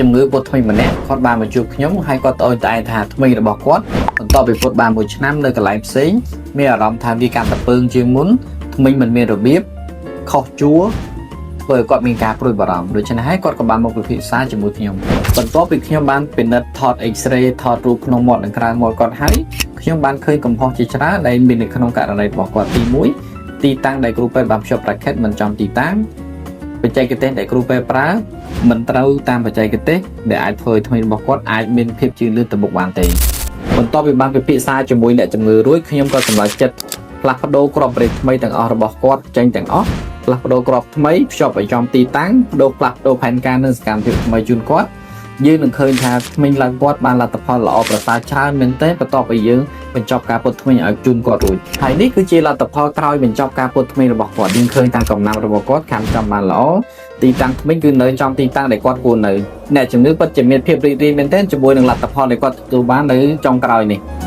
ជំងឺពុតធ្មេញម្នាក់គាត់បានមកជួបខ្ញុំហើយគាត់ត្អូញត្អែថាធ្មេញរបស់គាត់បន្ទាប់ពីពុតបានមួយឆ្នាំនៅកន្លែងផ្សេងមានអារម្មណ៍ថាវាកាន់តែពើងជាងមុនធ្មេញមិនមានរបៀបខុសជួរធ្វើឲ្យគាត់មានការព្រួយបារម្ភដូច្នេះហើយគាត់ក៏បានមកពិភាក្សាជាមួយខ្ញុំបន្ទាប់ពីខ្ញុំបានពិនិត្យថត X-ray ថតរូបក្នុងមាត់និងក្រៅមាត់គាត់ហើយខ្ញុំបានឃើញកំហុសជាច្រើនដែលមាននៅក្នុងករណីរបស់គាត់ទី1ទីតាំងដែលគ្រូពេទ្យបានភ្ជាប់ bracket មិនចំទីតាំងបច្ចេកទេសដែលគ្រូពេទ្យប្រើមិនត្រូវតាមបច្ចេកទេសដែលអាចធ្វើឲ្យធ្មេញរបស់គាត់អាចមានភាពជឿនលឿនទៅមុខបានទេបន្ទាប់ពីបានពិភាក្សាជាមួយអ្នកជំងឺរួចខ្ញុំក៏សម្រេចចិត្តផ្លាស់ប្ដូរគ្រាប់ប្រេថ្មីទាំងអស់របស់គាត់ចេញទាំងអស់ផ្លាស់ប្ដូរគ្រាប់ថ្មីភ្ជាប់ឲ្យចំទីតាំងបដូរផ្លាស់ប្ដូរផែនការនិងសកម្មភាពថ្មីជូនគាត់យើងនឹងឃើញថាធ្មេញឡើងគាត់បានលទ្ធផលល្អប្រសើរច្រើនមែនទែនបន្ទាប់ពីយើងបញ្ចប់ការពត់ធ្មេញឲ្យជូនគាត់រួចហើយនេះគឺជាលទ្ធផលក្រោយបញ្ចប់ការពត់ធ្មេញរបស់គាត់យើងឃើញថាកំណាប់របស់គាត់ខាំចំបានល្អទីតាំងធ្មេញគឺនៅចំទីតាំងដែលគាត់គួរនៅអ្នកជំងឺពិតជាមានភាពរីករាយមែនទែនជាមួយនឹងលទ្ធផលដែលគាត់ទទួលបាននៅចុងក្រោយនេះ។